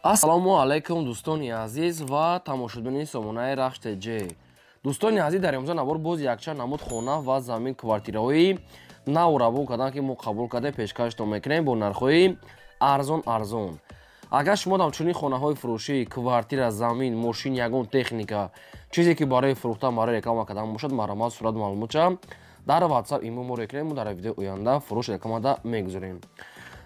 Ассалому алайкум, дӯстони азиз ва тамошобинони сомонаи Рахш ТЖ. Дӯстони азиз, дар имрӯза навор боз якчанд намуд хона ва замин, квартираҳои нав равон кардан, ки мо қабул кардем, пешкаштон мекунем бо нархҳои арзон арзон. Агар шумо ҳамчунин хонаҳои фурӯшӣ, квартира, замин, мошин, ягон техника, чизе ки барои фурӯхтан, барои реклама кардан бошад, марҳамат, сурат маълумотша дар WhatsApp имо мо рекунем, мо дар видеои оянда фурӯш рекламада мегузорем.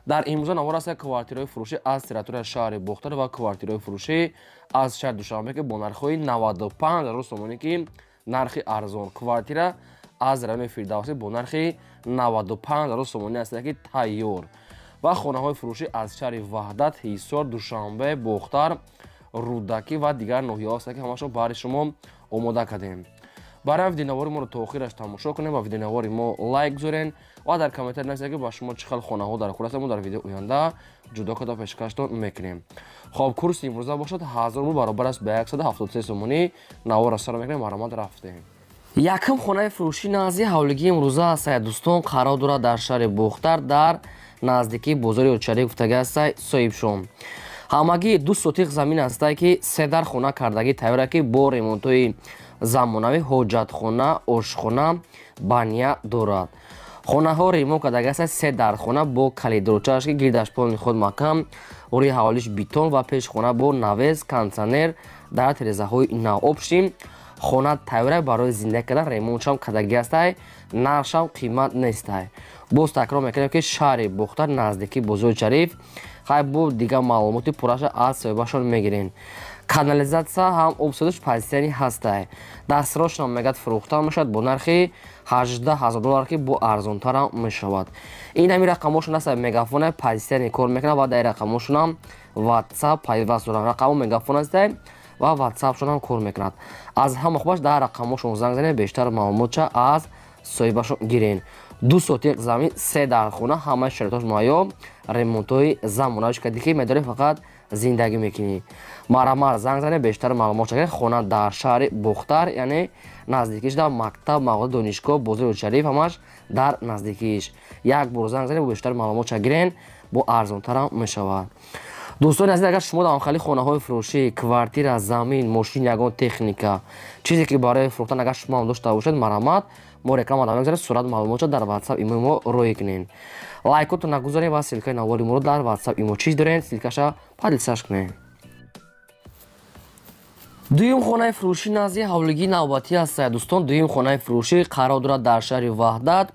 Дар имрӯза навор аст квартираҳои фурӯшӣ аз территорияи шаҳри Бохтар ва квартираҳои фурӯшӣ аз шаҳри Душанбе, ки бо нархҳои 95 ҳазор сомонӣ, ки нархи арзон. Квартира аз райони Фирдавсӣ бо нархи 95 ҳазор сомонӣ аст, ки тайёр, ва хонаҳои фурӯшӣ аз шаҳри Ваҳдат, Ҳисор, Душанбе, Бохтар, Рӯдакӣ ва дигар ноҳияҳо аст, ки ҳамашро баҳри шумо омода кардем. Барои видеонавори моро то охираш тамошо кунем ва видеонавори мо лайк гузорен ва дар комментар нависед, ки ба шумо чӣ хел хонаҳо дар кор аст, мо дар видео оянда ҷудо карда пешкаштон мекунем. Хоб, курси имрӯза бошад 1000 рубл, баробар аст ба 173 сомонӣ. Наворро сар мекунем, марҳамат, рафтем. Якум хонаи фурӯшӣ назди ҳавлигии имрӯза аст, дӯстон, қарор дорад дар шаҳри Бохтар, дар наздикии бозори Очарӣ гуфтагӣ аст соҳибшон. Ҳамагӣ 2 сотиқ замин ҳастае, ки се дар хона кардагӣ тайёра, ки бо ремонтҳои замонавӣ, ҳоҷатхона, ошхона, баня дорад. Хонаҳо ремонт кардагӣ аст, се дархона бо калидорчааш, ки гирдаш полни худ маҳкам, рӯи ҳавлиш бетон ва пеши хона бо навес, кондитсионер, дар терезаҳои нав. Общем, хона тайёра барои зиндагӣ кардан, ремонтшам кардагӣ ҳастай, нархшам қимат нестай. Боз такрор мекунем, ки шаҳри Бохтар, наздикии бозори Шариф. Хай, бо дигар маълумоти пурраша аз соҳибашон мегирем. Канализатсия ҳам обсодаш позитсияни ҳастай. Дастрошам мегӯяд, фурӯхта мешавад бо нархи 18 ҳазор доллар, ки бо арзонтарам мешавад. Ин ҳамин рақамҳошон аст, мегафоне позитсияни кор мекунад ва дар рақамҳошонам WhatsApp пайваст доранд. Рақамҳо мегафон ҳастай ва WhatsAppшон ҳам кор мекунад. Аз ҳама хубаш дар рақамҳошон занг занед, бештар маълумотша аз соҳибашон гирен. 2 сотиқ замин, се дархона, ҳамаи шароитҳош муҳайё, ремонтҳои замонавиш кардӣ, ки медорӣ фақат зиндагӣ мекунӣ. Марҳамат, занг занед, бештар маълумот шагиред. Хона дар шаҳри Бохтар, яъне наздикиш дар мактаб, мағоза, донишгоҳ, бозори Шариф, ҳамаш дар наздикиш. Як бор занг занед, бештар маълумот шагирен, бо арзонтарам мешавад. Дӯстони азиз, агар шумо дар хали хонаҳои фурӯшӣ, квартира, замин, мошин, ягон техника, чизе ки барои фурӯхтан агар шумо ҳам дошта бошед, марҳамат, мо реклама дар мегузорем, сурат маълумотшо дар WhatsApp имо мо рӯй кунед. Лайкотон нагузоред ва ссылкаи навори моро дар WhatsApp имо чиз доред, ссылкаша поделиться кунед. Дуюм хонаи фурӯшӣ назди ҳавлигии навбатӣ аст, дӯстон. Дуюм хонаи фурӯшӣ қарор дорад дар шаҳри Ваҳдат,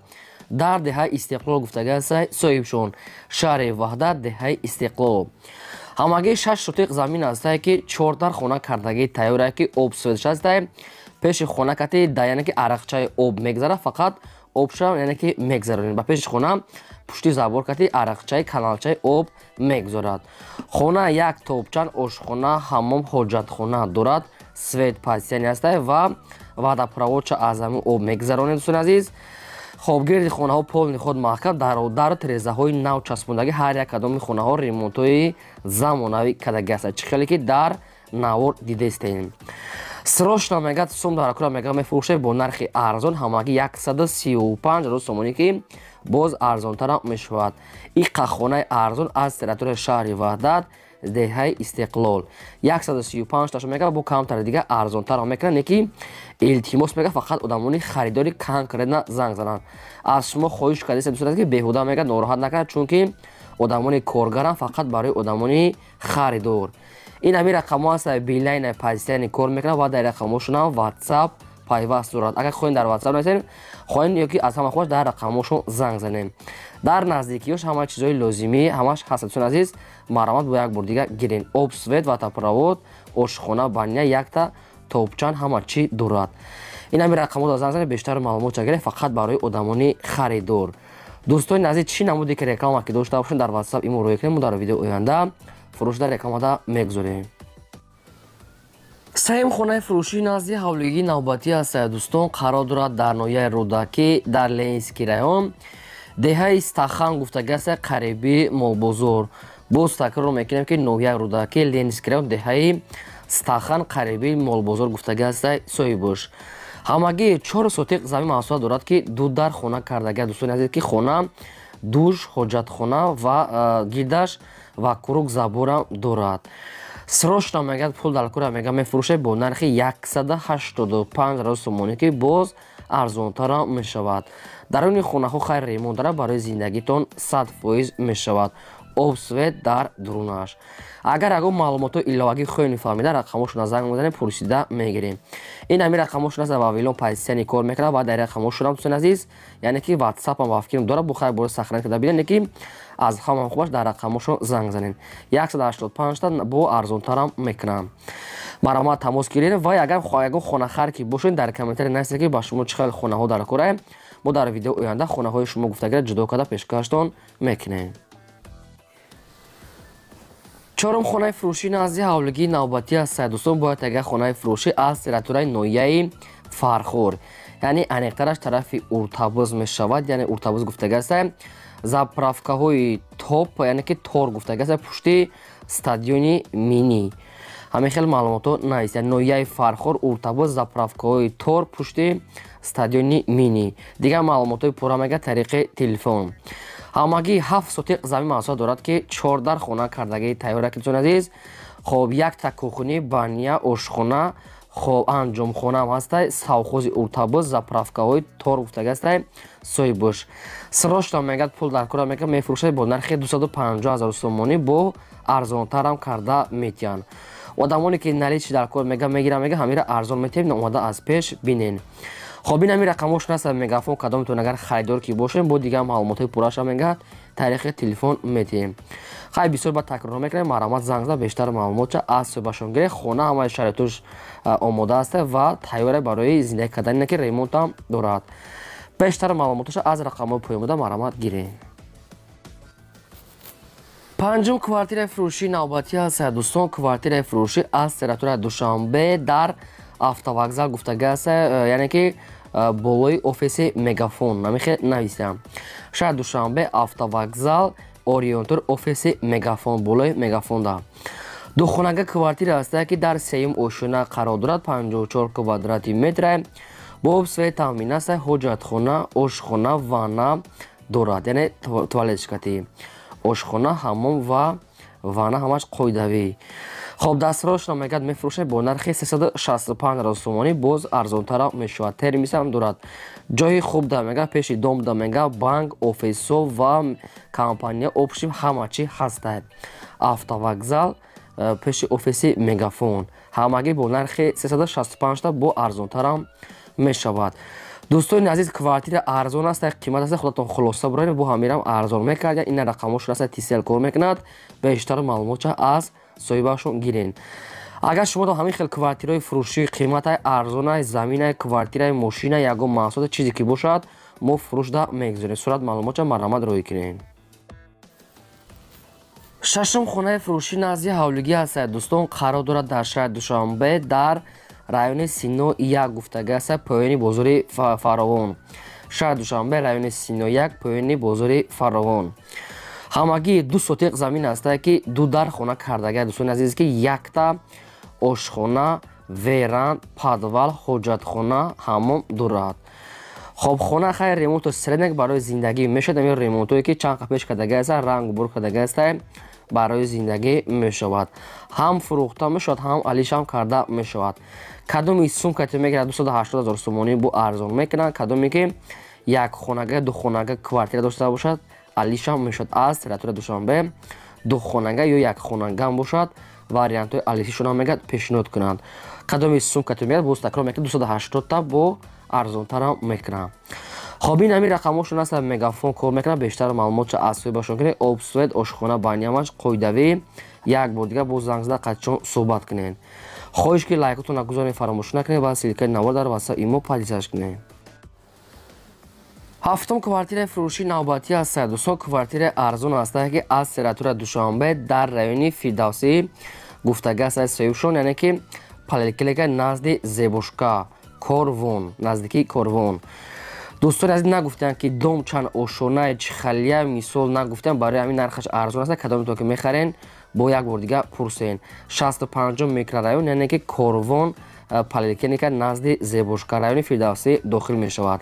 дар деҳаи Истиқлол гуфтагӣ аст соҳибшон. Шаҳри Ваҳдат, деҳаи Истиқлол. Ҳамагӣ 6 сотиқ замин ҳастае, ки 4 дар хона кардагӣ тайёра, ки об светш ҳастае. Пеши хона кати да, яъне ки арақчаи об мегзарад, фақат обша, яъне ки мегзаронед. Ба пеши хона пушти забор кати арақчаи, каналчаи об мегузорад. Хона як топчан, ошхона, ҳаммом, ҳоҷатхона дорад, свет пасияни ҳастае ва водопроводча аз ҳамин об мегзаронед, дӯстони азиз. Хоб, гирди хонаҳо полни худ маҳкам, дару терезаҳои нав часпондагӣ, ҳар як кадоми хонаҳо ремонтҳои замонавӣ кардагӣ ҳастанд, чӣ хеле ки дар навор дидаистем. Срочно мегӯяд, сум дар акура мегӯяд, мефурӯшед бо нархи арзон, ҳамагӣ 135 ҳазор сомонӣ, ки боз арзонтарам мешавад. Иқа хонаи арзон аз территорияи шаҳри Ваҳдат, деҳаи Истиқлол. 135 таша мегӯяд, бо камтари дига арзонтарам мекунад, не ки илтимос мегӯяд, фақат одамони харидори конкретно занг зананд. Аз шумо хоҳиш кардааст, дӯстон, ки беҳуда мегӯяд нороҳат накунад, чунки одамони коргарам, фақат барои одамони харидор. Ин ҳамин рақамҳо аст, билайна позитсияни кор мекунад ва дар рақамҳошонам WhatsApp пайваст дорад. Агар хоҳем, дар WhatsApp нависем, хоҳем ё ки аз ҳама хубаш дар рақамҳошон занг занем. Дар наздикиёш ҳама чизҳои лозимӣ ҳамаш ҳаст, дӯстони азиз, марҳамат, бо як бор дига гирен. Об, свет, водопровод, ошхона, баня, якта топчан, ҳама чӣ дорад. Ин ҳамин рақамҳо занг занед, бештар маълумот гиред, фақат барои одамони харидор. Дӯстони азиз, чӣ намуде ки реклама ки дошта бошед, дар WhatsApp имо рӯй кунед, мо дар видео оянда фурӯш дар рекламада мегузорем. Сеюм хонаи фурӯшӣ назди ҳавлигии навбатӣ аст, дӯстон, қарор дорад дар ноҳияи Рӯдакӣ, дар Ленинский район, деҳаи Стахан гуфтагӣ аст, қариби молбозор. Боз такрор мекунем, ки ноҳияи Рӯдакӣ, Ленинский район, деҳаи Стахан, қариби молбозор гуфтагӣ аст соҳибош. Ҳамагӣ 4 сотиқ замин маҳсулот дорад, ки ду дар хона кардагӣ, дӯстони азиз, ки хона душ, ҳоҷатхона ва гирдаш ва круг заборам дорад. Срочно мегӯяд пул дар кора мега мефурӯшад бо нархи 185 000 сомонӣ, ки боз арзонтарам мешавад. Даруни хонаҳо хайр ремонт дорад, барои зиндагитон 100% мешавад. Об свет дар дурунаш. Агар ягон маълумотҳои иловагӣ хоҳем фаҳмида, рақамҳошона занг мезанем, пурсида мегирем. Ин ҳамин рақамҳошон аст, Вавилон позитсияни кор мекунад ва дар рақамҳошонам дӯстони азиз, яъне ки WhatsApp-ам ба фикрам дорад, бо хайр бора сохранить карда бинед, ки аз ҳама хубаш дар рақамҳошон занг занем. 185 та бо арзонтарам мекунам. Марҳамат тамос гиред ва агар ягон хонахар ки бошед, дар комментарий нависед, ки ба шумо чӣ хел хонаҳо дар кораем. Мо дар видео оянда хонаҳои шумо гуфтагиро ҷудо карда пешкаштон мекунем. Чорум хонаи фурӯшӣ назди ҳавлигии навбатӣ аст. Дӯстон, бояд агар хонаи фурӯшӣ аз территорияи ноҳияи Фархор, яъне аниқтараш тарафи Уртабуз мешавад, яъне Уртабуз гуфтага аст, заправкаҳои топ, яъне ки тор гуфтага аст, пушти стадиони мини. Ҳамин хел маълумотҳо навист. Ноҳияи Фархор, Уртабуз, заправкаҳои тор, пушти стадиони мини. Дигар маълумотҳои пурра мега тариқи телефон. Ҳамагӣ 7 сотиқ замин масоҳат дорад, ки 4 дар хона кардагии тайёр, ки дӯстони азиз. Хоб, якта кухни, баня, ошхона, хоб, анҷомхонаам ҳастай. Совхози Уртабуз, заправкаҳои тор гуфтага ҳастай соҳибош. Срочно мегӯяд пул дар кора мега мефурӯшад бо нархи 250 000 сомонӣ, бо арзонтарам карда метиҳанд. Одамоне ки наличный дар кор мега мегирам, мега ҳамира арзон метиҳем, омада аз пеш бинен. Хоб, ин ҳамин рақамҳошон аст, Мегафон, кадомтон агар харидор ки бошем, бо дигар маълумотҳои пурраша мегӯяд тариқи телефон метиҳем. Хай бисёр ба такрор мекунем, марҳамат занг зада бештар маълумотша аз соҳибашон гиред. Хона ҳамаи шароитош омода аст ва тайёра барои зиндагӣ кардан, ки ремонтам дорад. Бештар маълумоташа аз рақамҳои поён буда марҳамат гиред. Панҷум квартираи фурӯшии навбатӣ аст. Дӯстон, квартираи фурӯшӣ аз территорияи Душанбе дар автовокзал гуфтага аст, яъне ки болои офиси Мегафон намихе нависам. Шаҳр Душанбе, автовокзал, ориентир офиси Мегафон, болои Мегафонда. Духонага квартира аст, ки дар сеюм ошёна қарор дорад, 54 квадрати метр, бо об свет таъмин аст, ҳоҷатхона, ошхона, ванна дорад, яъне туалетшкати. Ошхона, ҳаммом ва ванна ҳамаш қоидавӣ. Хоб, дастрошно мегӯяд мефурӯшад бо нархи 365 000 сомонӣ, боз арзонтарам мешавад. Термисам дорад. Ҷои хуб да мега, пеши дом да мега, банк, офисҳо ва компания общим ҳама чӣ ҳастад. Автовокзал, пеши офиси Мегафон. Ҳамагӣ бо нархи 365 та бо арзонтарам мешавад. Дӯстони азиз, квартира арзон аст, қимат аст, худатон хулоса буред, бо ҳамирам арзон мекард. Ин рақамҳошон аст, Тисел кор мекунад, бештар маълумотша аз соҳибашон гирен. Агар шумо ҳамин хел квартираҳои фурӯшии қиматай арзонай, заминай, квартираи, мошина, ягон маҳсулот, чизе ки бошад, мо фурӯшда мегузорем. Сурат маълумотша марҳамат роҳӣ кунед. Шашум хонаи фурӯшӣ назди ҳавлигӣ аст. Дӯстон, қарор дорад дар шаҳри Душанбе дар райони Сино 1 гуфтага аст, поёни бозори Фаровон. Шаҳри Душанбе, райони Сино 1, поёни бозори Фаровон. Ҳамагӣ 2 сотиқ замин аст, ки 2 дар хона кардага. Дӯстони азиз, ки якта ошхона, веранд, подвал, ҳоҷатхона, ҳаммом дорад. Хоб, хона хайр ремонту средник барои зиндагӣ мешавад. Ҳамин ремонтое ки чанд қапеш кардага аст, ранг бур кардага аст, барои зиндагӣ мешавад. Ҳам фурӯхта мешавад, ҳам алишам карда мешавад. Кадоми сумка ки мегирад 280 000 сомонӣ бо арзон мекунанд, кадоме ки як хонага, ду хонага квартира дошта бошад, алишам мешавад. Аз территорияи Душанбе ду хонага ё як хонага бошад, вариантҳои алишишонам мегӯяд пешниҳод кунанд. Кадоми сумка ки мегирад, боз такрор мекунад, 280 та бо арзонтарам мекунанд. Хоб, ин ҳамин рақамҳошон аст, Мегафон кор мекунад, бештар маълумотша аз соҳибашон кунед. Об, свет, ошхона, банямаш қоидавӣ. Як бор дигар боз занг зада қатъчон суҳбат кунед. Хоҳиш ки лайкотон нагузоред, фаромӯш накунед ва ссылкаи навор дар WhatsApp имо поделитсяш кунед. Ҳафтум квартираи фурӯшии навбатӣ аст. Дӯстон, квартираи арзон аст, ки аз территорияи Душанбе дар райони Фирдавсӣ гуфтага аст соҳибшон, яъне ки поликлиника назди Зебошка, Корвон, наздикии Корвон. Дӯстони азиз, нагуфтанд ки дом чанд ошонае, чӣ халия, мисол нагуфтанд, барои ҳамин нархаш арзон аст. Кадомитон ки мехарен, бо як бор дига пурсен. 65 микрорайон, яъне ки Корвон, поликлиника назди Зебошка, райони Фирдавсӣ дохил мешавад.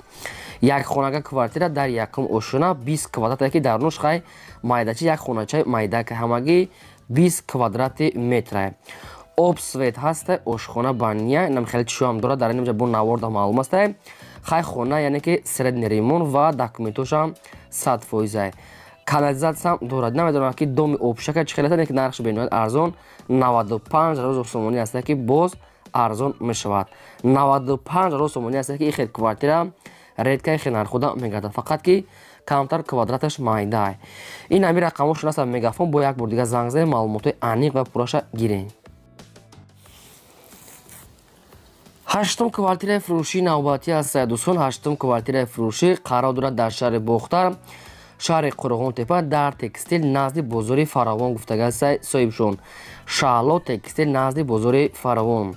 Як хонага квартира дар якум ошёна 20 квадрат ки дарунаш хай майдачи як хоначаи майда ки ҳамагӣ 20 квадрати метра. Об свет ҳаста, ошхона баня, инам хеле чишоам дорад, дар инҷа бо наворда маълум аста. Хай хона яъне ки средний ремонт ва документошам 100%. Канализатсиям дорад. Намедонам ки доми обшака чӣ хел аст, лекин нархш бениҳоят арзон 95 ҳазор сомонӣ аст ки боз арзон мешавад. 95 ҳазор сомонӣ аст ки ихел квартира редка ихел нархуда мегардад, фақат ки камтар квадраташ майда. Ин ҳамин рақамҳошон аст мегафон, бо як бор дига занг занем, маълумотҳои аниқ ва пурраша гирем. Ҳаштум квартираи фурӯшии навбатӣ аст дӯстон. Ҳаштум квартираи фурӯшӣ қарор дорад дар шаҳри Бохтар, шаҳри Қурғонтепа, дар текстил назди бозори Фаравон гуфтагааст соҳибшон. Шаҳло текстил назди бозори Фаравон.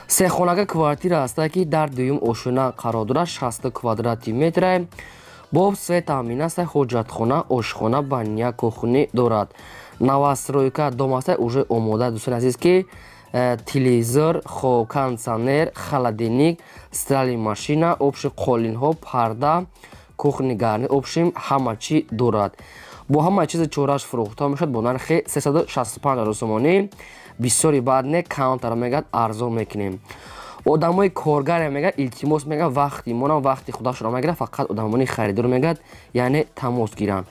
Сехонага квартира аст ки дар дуюм ошёна қарор дорад, 60 квадрати метра. Бо свет таъмин аст, ҳоҷатхона, ошхона, баня, кухни дорад. Новостройка дом аст, уже омода дӯстони азиз ки телевизор, кондиционер, холодильник, стиральная машина, общий қолинҳо, парда, кухни гарни, общим ҳама чӣ дорад. Бо ҳама чизи чораш фурӯхта мешавад бо нархи 365 ҳазор сомонӣ. Бисёри баъд не, камтар мегӯяд, арзон мекунем. Одамои коргаре мегӯяд, илтимос мегӯяд, вақти монам вақти худашро мегирад, фақат одамони харидор мегӯяд, яъне тамос гиранд.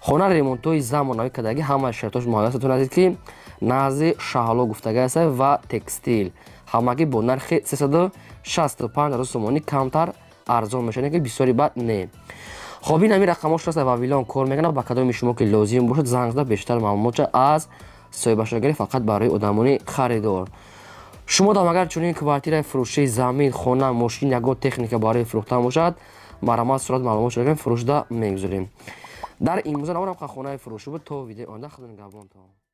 Хона ремонтҳои замонавӣ кардагӣ, ҳамаи шартош муҳайё аст. Азиз ки назди Шаҳло гуфтагааст ва текстил ҳамагӣ бо нархи 365 ҳазор сомонӣ камтар арзон мешавад, ки бисёри бад не. Хоб ин ҳамин рақамҳош аст, Вавилон кор мекунад. Ба кадоми шумо ки лозим бошад занг зада бештар маълумотша аз соҳибашро гиред, фақат барои одамони харидор. Шумо дам агар чунин квартираи фурӯшии замин, хона, мошин, ягон техника барои фурӯхтан бошад, марҳамат сурат маълумотшро гирем, фурӯшда мегузорем. Дар имрӯза наворам хонаи фурӯшӣ буд. То видеои оянда худо нигаҳбонтон.